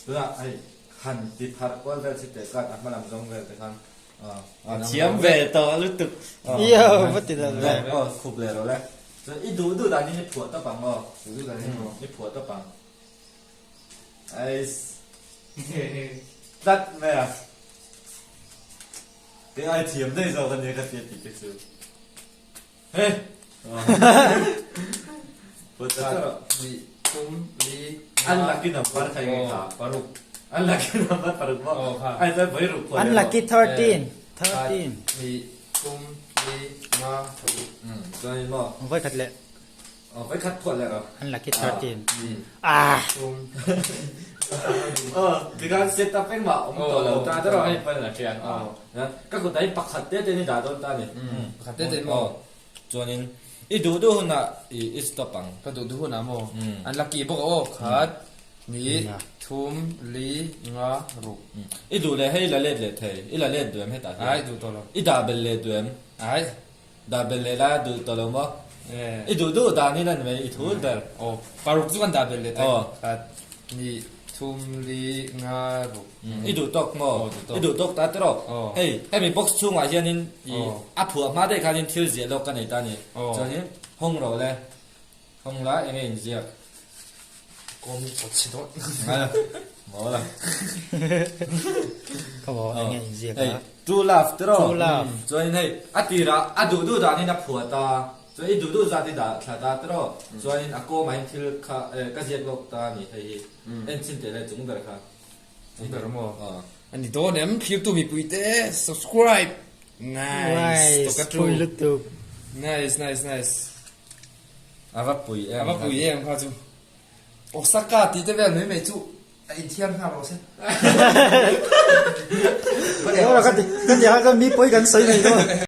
Tunah hei han ti pharh kual vel si teh khan a hma lam zawng vel te khan a thiam ve tawh lutuk. Io va ti dal ve. Aw khup leh rawh le. Chuan i duh duh danin i phuah tawp ang aw. Duh duh danin i phuah tawp ang. Ais. Tlat mai a. Kei ai thiam daih zawk a nia ka tia tih te chu. Hei. An lucky number kha enge kha? Paruk. An lucky number paruk maw? Aw kha. Ai chuan vawi ruk pawh An lucky 13. 13. Hnih, thum, li, nga, paruk. Chuan in maw? Vawi khat leh. Aw vawi khat phuah leh rawh. An lucky 13. Hnih, Ah. thum. Aw tikhan set up engmah awm tawh lo ta ta rawh hei pawn a hria. Ka kut ah hi pakhat te te in i dah dawn ta a ni. Pakhat te te in maw? Chuanin i duh duh hunah i i stop ang. Ka duh duh hunah maw? An la kih bawk a aw, khat, hnih, thum, li, nga, ruk. I duh leh hei i la let leh thei, i la let duh em hetah hian? Ai, duh tawh lo. I dah belh leh duh em? Ai. Dah belh leh lai a duh tawh lo maw? I duh duh danin a ni mai, i thul ber. Aw, paruk chu kan dah belh leh thei. Khat, hnih, thum, li, nga, ruk. I duh tawk maw? I duh tawk ta tiraw? Hei, hemi box chhungah hianin i a phuah hma daih khanin thil ziah lawk ka nei ta a ni. Chuanin hawng rawh le, hawng la eng nge inziak? Kawm chawt si dawt. Maw la. Ka maw eng nge inziak a? Hei, true love tiraw? True love. Chuanin hei, a tirah a duh duh danin a phuah ta. Chuan i duh duh zat i dah thla ta tiraw? Chuanin a kawmah hian thil kha ka ziak lawk ta a ni hei hi. En chhin teh le chung ber kha. Chung ber maw? A ni dawn em? Thirtu mipui te subscribe. Nice. Nice. Pui lutuk. Nice nice nice. A va pui em. A va pui em kha chu. Osaka tih te vel mai mai chu a inthiar nghal rawh se. Ka ti ka ti ha chuan mi pawi kan sawi mai dawn.